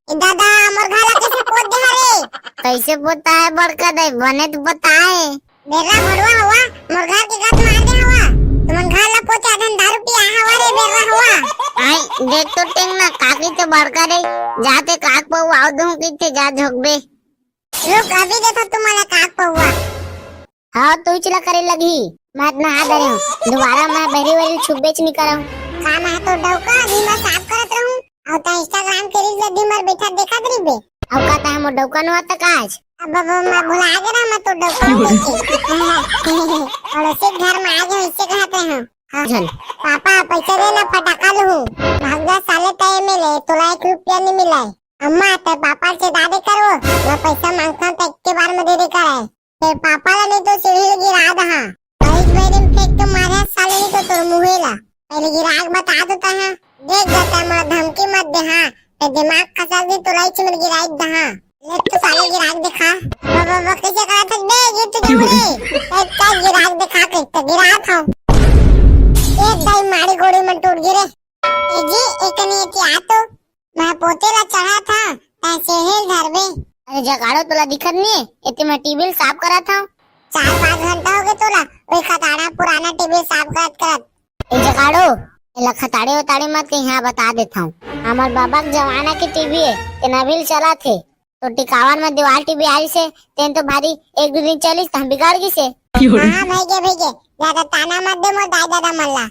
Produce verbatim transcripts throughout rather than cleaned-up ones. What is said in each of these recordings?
ए दादा, मोर घर ला कइसे पोत दे हरे? कइसे पोता हे बड़का दाई, बने तो पोता हे। बेर्रा भड़वा हवा, मोर घर के गंध मार दे हवा। तुमन घर ला पोते आधन दारू पी आए हवा रे, बेर्रा हवा। आई, देख तो टेंग ना, काकी तो बड़का रे, जाते काक पहुआ दूं किथे जा झोंकबे। रुक, अभी देखो तुम्हारा काक पहुआ। हाँ, तू चिला करे लगी, मैं इतना हाथ धरे हूँ, दोबारा मैं बहरी वहरी छुबेच नहीं करहूँ। का मैं तो डौका दिन भर साफ करत रहूँ, और ता Instagram के reels ला दिन भर बैठा देखत रहिबे। अब का ता हम डौका नो आता का आज? अब, अब मैं भुला गे ना, मैं तो डौका हूँ। पड़ोसी के घर में आ गए, इससे कहते हैं। हाँ। झन। पापा, पैसा दे ना, फटाका लूँ। भाग जा साले, तय मिले, तोला एक रुपया नहीं मिला है। अम्मा, ते पापा से दादे करो, मैं पैसा मांगता हूँ, तो एक के बार में दे दे करे। ते पापा ला नहीं तो सीढ़ी ले गिरा दहा। और इस बार में फेंक के मारे साले, नहीं तो तोर मुँहे ला। पहले गिराक बता देता है, देख जाता है, मैं धमकी मत दे, हाँ। ते दिमाग खसा दी, तोला ही चिमर गिराई दहा। ले तो साले गिराक दिखा। वो, वो, वो कैसे करा था बे, ये तो क्यों रे? ए, का गिराक दिखा के तो गिरा था। एक दाई मारी गोड़ी में टूट गिरे। ए जी, एक नहीं थी आ तो। मैं पोते ला चढ़ा था, तैं सेहेल धरबे। अरे जगाड़ो, तोला दिखत नहीं है? एती मैं टीवी साफ करा था। चार पाँच घंटा हो गए तोला, वही खताड़ा पुराना टीवी साफ करत करत। ए जगाड़ो, एला खताड़े उताड़े मत कहीं, हाँ बता देता हूँ। हमार बाबा के जमाना के टीवी है, तेन अभी चला थे। तो टिकावन में दीवार टीवी आ से, तेन तो भारी एक दो दिन चलिस, त हम बिगाड़ गिसे। हाँ, हाँ, भैया, भैया, ज्यादा ताना मत दे मोर दाई दादा मन ला।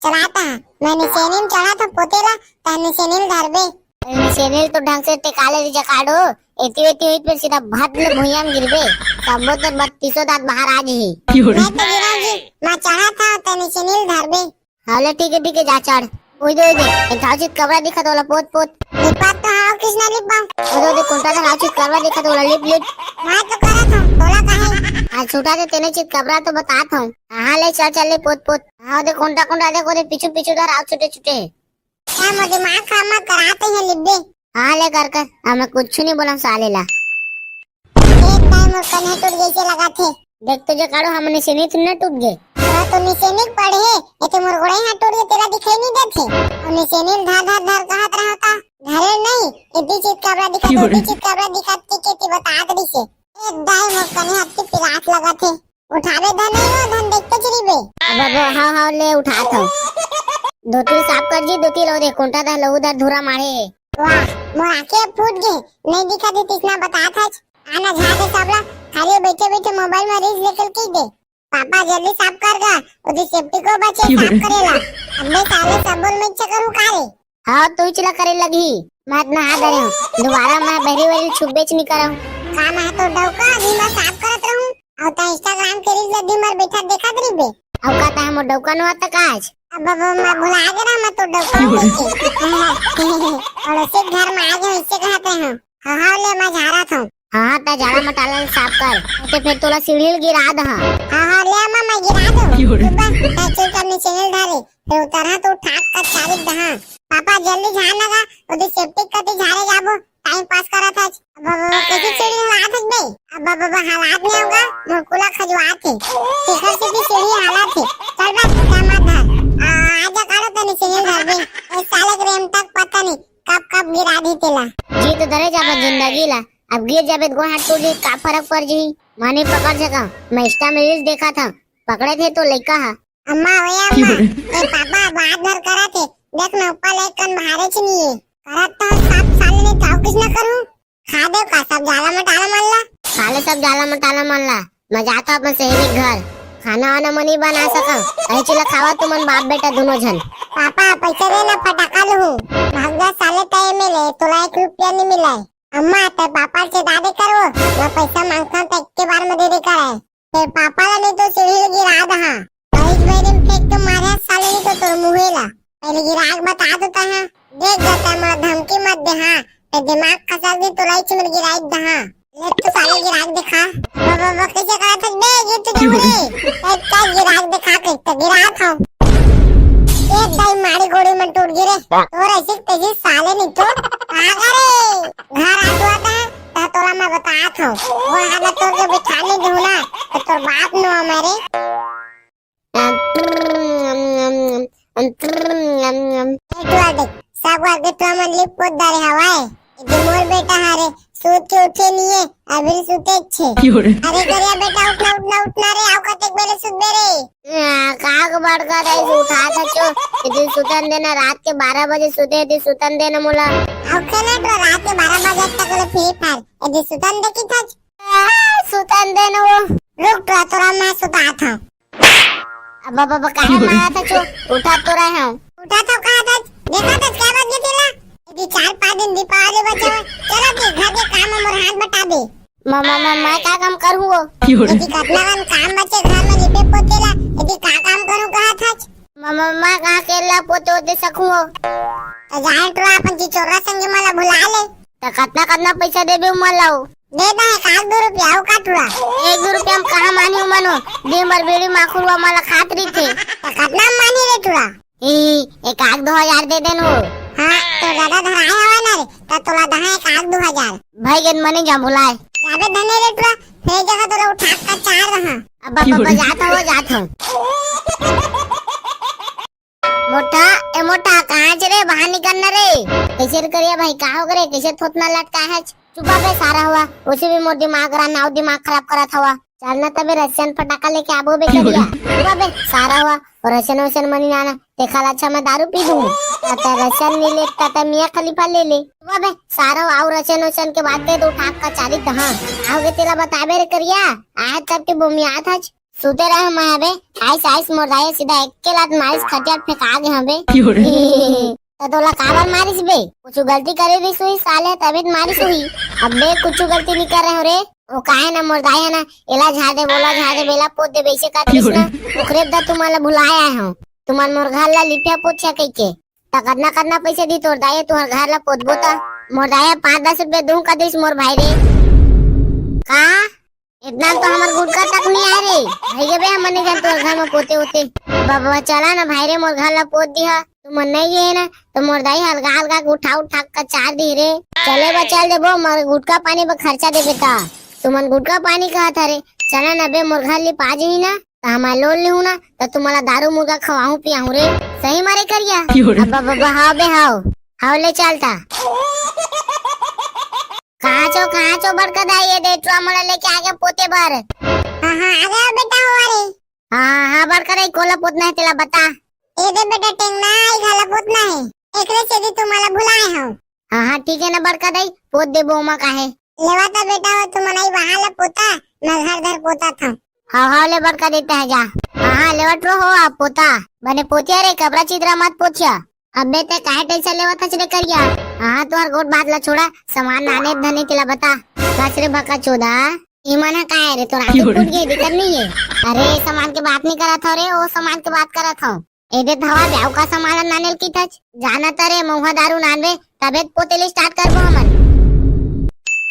चलाता, मैं निसेनी में चढ़ा था पोते ला, ता निसेनी में धरबे। निसेनी तो ढंग से टिका ले रे जकाड़ो, एती वेती हुई फिर सीधा भट ले भुइयां में गिरबे। सबो तो बत्तीसों दांत बाहर आ जही। मैं तो गिरा जी, मैं चढ़ा था, ता निसेनी में धरबे। हाँ ले ठीक है, ठीक है, जा चढ़। ओई दे, ओई दे, एक घाव चित कबरा दिखा तोला पोत पोत। लिपा तो हाँ, कृष्णा लिपा। ओई दे, ओई दे, कोंटा था घाव चित कबरा दिखा तोला लिप लिप। मैं तो करा था, तोला काहे? हाँ, छूटा दे, तेने चित कबरा तो बता था। हाँ, ले चल, चल ले, पोत, पोत। हाँ, ओदे कोंटा, कोंटा, देख, ओदे पीछू, पीछू धर, आओ, छुटे, छुटे। क्या मोर दिमाग खराब मत करा, ते है लिब्बे। हाँ, ले कर, कर। अब मैं कुछ नहीं बोला साले ला। एक दाई मोर कन्हे टूट गई से लगा थे। देख तो जकाड़ो, हमने से नहीं थी ना टूट गए। तो, तो निसेनिक पड़े है, ये तो मोर गोड़े हाथ टूट गए, तेरा दिखाई नहीं देते। और निसेनिक धर, धर, धर कहत रहा था। धरे नहीं, इतनी चीज कबरा दिखा, क्यों रे? इतनी चीज कबरा दिखा, के, के, के बतात रही से। एक दाई मोर कन्हे हाथ की पिरात लगा थे। उठावे धन नहीं हो, धन देखते चली बे। अब, अब, हाँ, हाँ, ले उठा था। धोती साफ कर जी, धोती लो दे, कोंटा दा लहू दर धुरा मारे है। वाह, मोर आंखें फूट गई, नहीं दिखा दी तिसना बता था। आना झाड़ दे सबला, खाली बैठे बैठे मोबाइल में रील्स देखल की दे। पापा जल्दी साफ कर गा, उदी सेफ्टी को बचे साफ करेला। अबे साले सबल में इच्छा करूँ का रे? हाँ, तू ही चिला करे लगी। मैं इतना हाथ धरे हूँ। दोबारा मैं बहरी वहरी छुबेच नहीं करहूँ। का मैं तो डौका दिन भर साफ करत रहूँ। और ता Instagram के reels ला दिन भर बैठा देखत रहिबे। और का ता हम डौका नो आता का आज? अब, अब मैं भुला गया ना, मैं तो डौका हूँ। पड़ोसी के घर में आ गए, इससे कहते हैं। हाँ, हाँ, ले मैं झाड़ा था। हाँ, हाँ, ता झाड़ा मटाला साफ कर। ते फिर तोला सीढ़ी गिरा दहा। हाँ, हाँ, ले अम्मा, मैं गिरा दूँ। क्यों रे? तू बस, तै चुपचाप नीचे हिल धारे। फिर उतरहा तो ठाक का चारी दहा। पापा जल्दी झाड़ लगा, उधर सेप्टिक कती झाड़े जाबो, टाइम पास करा था। अब, अब, अब कैसे सीढ़ी हला था बे? अब, अब, अब हालात नहीं होगा, मुरकुला खजवा थे। शिखर से भी सीढ़ी हला थे। चल बस, क्या मत धर। आ, आजा काढ़ो तनी सीढ़ी धर बे। ए साले के रेम तक पता नहीं, कब, कब गिरा दी तेला। जी तो धरे जाबो जिंदगी ला। अब गिर जाबे त गोड़ हाथ टूट जाही, का फरक पड़ जाही? माने पकड़ सका, मैं Insta में reels देखा था, पकड़े थे तो लइका हा। अम्मा, ओए अम्मा, ए पापा, बात भर करा थे, देख ना ऊपर ले कन भारे छ नहीं है। करत तो साफ साले ने ताऊ किस ना करूँ? खा दे का सब जाला मटाला मन ला? खा ले सब जाला मटाला मन ला, मैं जाता अपन सहेली के घर, खाना वाना मनी बना सका, ऐ चिला खावा तुमन बाप बेटा दोनों झन। पापा, पैसा दे ना, फटाका लूँ। भाग जा साले, तय मिले, तोला एक रुपया नहीं मिला है। अम्मा, ते पापा से दादे करो, मैं पैसा मांगता हूँ तो एक के बार में दे दे करे। फिर पापा ला नहीं तो सीढ़ी ले गिरा दहा। और इस बार में फेंक के मारे साले नहीं तो तोर मुँहे ला। पहले गिराक बता देता है, देख जाता है, मैं धमकी मत दे हाँ, तो दिमाग खसा दी तो लाइच में गिराई दहा। ले तो साले गिराक दिखा। वो, वो, वो कैसे करा था बे, ये तो क्यों रे? एक का गिराक दिखा के तो गिरा था। एक दाई मारी गोड़ी में टूट गिरे। तोर ऐसे तेजी साले नहीं तो। आ रे, घर आ हुआ था, तो तोला मैं बता था। वो हालत तोर के बिठाने दूँ ना, तो तोर बाप नो हमारे। एक बार देख, सब घर के तो मन लिप पोत डारे हवाए। ये मोर सूत के उठे नहीं है, अभी सूते छे। अरे करिया बेटा, उठना, उठना, उठना रे, आओ कतेक बेरे सुतबे रे। आ, का के बड़का दाई उठाथच ओ, एती सुतन देना, रात के बारह बजे सुते, एती सुतन देना मोला। आओ खेलत रहो रात के बारह बजे तक ले Free Fire, एती सुतन दे किथच। आ, सुतन देना वो। रुक तो, तोला मैं सुतात हँव। अब बाबा, बाबा, काहे मारथच ओ? उठा तो रहे हँव। उठा तो कहा था, देखा था क्या बात ये तेला? यदि चार पाँच दिन दीपावली बचे हुए, चलो कि घर के काम में मोर हाथ बटा दे। म-, म-, म-, मैं का काम करूँ वो? यदि कतना कन काम बचे घर में लिपे पोते ला, यदि का काम करूँ कहा था? म-, म-, मैं कहाँ के ला पोते होते सकूँ वो? तो जाए टुरा अपन चिचोरा संगे मला भुला ले। त कतना, कतना पैसा देबे उमन ला ओ? दे दा एक आध दू रुपया, अउ का टुरा? एक दू रुपया म कहाँ मानी उमन ओ? दिन भर बीड़ी माखुर वा मला खात रहिथे। त कतना म मानी रे टुरा? ई, एक आध दू हजार दे देन ओ। हाँ, तो दादा धराए हवय ना रे, त तोला दहा एक आध दू हजार। भाई गेन मनी जा बुलाए। जाबे धने रे टुरा, फेर जगह तोला उठा के चार रहा। अब बाबा, बाबा, जात हँव, जात हँव। मोटा, ए मोटा, कहाँ च रे? बाहर निकल ना रे। कैसे रे करिया भाई, का हो गे रे? कैसे थोथना लटका है? चुपा बे सारा हुआ, उसे भी मोर दिमाग रा नाव दिमाग खराब करत हवा। चल ना तबे रशियन फटाका लेके आबो बे करिया। चुपा बे सारा हुआ, और रशियन वशियन मनी नाना, तेखा ला अच्छा मैं दारू पी दूँ। ताता रशियन नहीं ले, ताता मियाँ खलीफा ले ले। चुपा बे सारा हुआ, और रशियन वशियन के बात करे तो उठा का चाली तहाँ। आओगे तेला बताबे रे करिया, आज तब के बोमियात हच। सुते रहे मैं बे, आइस, आइस मोर दाई सीधा एक के लात मारिस, खटिया फेंका गे हवे। क्यों रे? त तोला काबर मारिस बे? कुछु गलती करे रहिस होही साले, तभी त मारिस होही। अबे कुछु गलती नहीं करे हँव रे। ओ काहे ना मोर दाई हे ना, एला झाड़ दे, बोला झाड़ दे, बेला पोत दे, वैसे का दिस ना। ओकरे दा तुमन ला भुलाए आए हँव। तुमन मोर घर ला लिपिया पोछिया कहिके। त कतना कतना पैसा दी तोर दाई, तुहर घर ला पोतबो त? मोर दाई पाँच दस रुपया दूँ का दिस मोर भाई रे। का? इतना तो हमर गुटका तक नहीं आए रे। भाई गे बे, हमन नहीं जानत तोर घर में पोते होते। बाबा, चला ना भाई रे, मोर घर ला पोत दिहा। तुमन नहीं गे ना, तो मोर दाई हल्का हल्का उठा उठा के चार दी रे। चले बा, चल देबो, मोर गुटका पानी बर खर्चा देबे ता। तुमन गुटका पानी कहत हरे, चला ना बे, मोर घर लिपा जही ना, त हमन लोन लेहूँ ना, त तुम्हला दारू मुर्गा खवाहूँ पियाहूँ रे। सही मारे करिया। अब बाबा, हाव बे, हाव। हाव ले चलता। कहाँ चो, कहाँ चो बड़का दाई, ये दे टुरा मोला लेके आगे पोते बर। हाँ, हाँ, आ गया बेटा हुआ रे। हाँ, हाँ, हाँ, बड़का दाई, कोला पोतना है तेला बता। ये दे बेटा टेंगना, ई घला पोतना है। एकरे सेती तुम्हला भुलाए हँव। हाँ, हाँ, ठीक है ना बड़का दाई, पोत देबो ओमा काहे। लेवा ता बेटा हो, तुमन आई वहाँ ला पोता, मैं घर धर पोता था। हाँ, हाँ, ले बड़का दाई तैं जा। हाँ, हाँ, लेवत रहो आप पोता। बने पोतिया रे, कबरा चितरा मत पोछिया। अबे तैं काहे tension लेवत हस रे करिया? हाँ, तुहर गोठ बात ला छोड़ा, सामान नाने धने तेला बता। बस रे भका चोदा, इमन ह काय रे, तोर आँखी फूट गे, दिखत नहीं है? अरे, सामान के बात नहीं करत हँव रे, ओ सामान के बात करत हँव। ए दे त हवा ब्याव का सामान ला नाने ल किथच। जाना त रे, महुआ दारू नानबे, तबे त पोते ले start करबो हमन।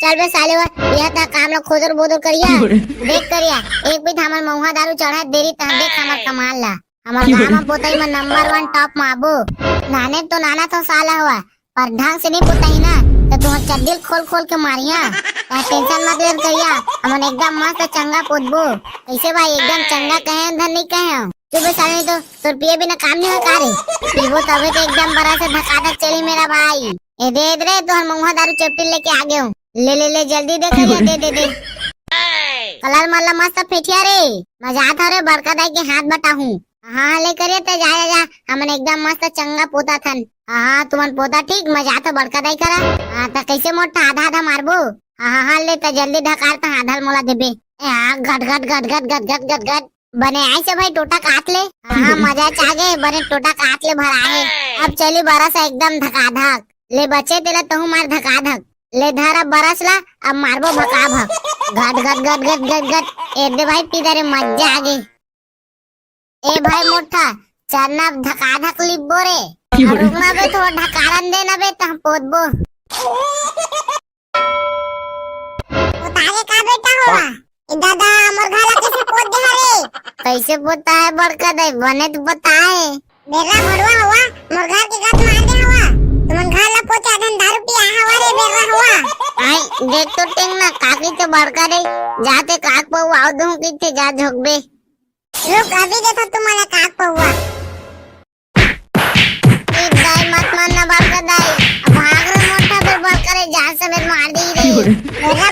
चल बे साले वा, ये त काम ला खोदर बोदर करिया। देख करिया, एक भी हमर महुआ दारू चढ़ा देरी त देख हमर कमाल ला। हमर गाँव म पोतई म number one top म आबो। नाने तो नाना तो साला हुआ, पर ढंग से नहीं पोतई ना, त तुहर चड्डी ल खोल खोल के मारिया। तैं tension मत ले करिया, हमन एकदम मस्त चंगा पोतबो। कैसे भाई, एकदम चंगा कहे हन धन नहीं कहे हँव? चुप बे साले, नहीं तो तोर पिए बिना काम नहीं हो का रे? पीबो तबे तो एकदम बड़ा से धकाधक चली मेरा भाई। ए दे, ए दे रे, तोहर महुआ दारू चपटी लेके आ गए हँव। ले, ले, ले, जल्दी दे करिया, दे, दे, दे। कलर मल्ला मस्त फेंकिया रे। मैं जात हँव रे, बड़का दाई के हाथ बटाहूँ। हाँ, हाँ, ले करिया, तैं जा, जा, जा। हमन एकदम मस्त चंगा पोता थन। हाँ, हाँ, तुमन पोता ठीक, मैं जात हँव बड़का दाई करा। हाँ, त कैसे मोटा आधा आधा मारबो? हाँ, हाँ, हाँ, ले, तैं जल्दी ढकार, त आधा ल मोला देबे। ए, हाँ, घट, घट, घट, घट। बने आइस हे भाई टोटा काट ले। हाँ, हाँ, मजा च आगे, बने टोटा काट ले भरा हे। अब चली बरस एकदम धकाधक। ले बचे तेला तहूँ मार धकाधक। ले धर अब बरस ला, अब मारबो भकाभक। घट, घट, घट, घट, घट, घट। ए दे भाई पीदा रे, मजा आगे। ए भाई मोटा, चलना अब धकाधक लिपबो रे। अब रुकना बे, थोड़ा ढकारन देना बे, तहाँ पोतबो। पोतागे का बेटा हुआ? ए दादा, मोर घर ला कैसे पोत दे हरे? कैसे पोता है बड़का दाई? बने तो पोता है। बेर्रा भड़वा हुआ, मोर घर के गत मार दे हुआ। तुमन घर ला पोते अधन दारू पिया हवा रे बेर्रा हुआ। आई, देख तो टेंगना, काकी तो बड़का दाई, जाते काक पऊ आव दूँ किथे जा झोंकबे। रुक, अभी देखो तुम्हारा काक पऊ हुआ। ए दाई, मत मारना बड़का दाई। भाग रे मोटा, तोर बड़का रे जान समेत मार दे रे। บอกว่า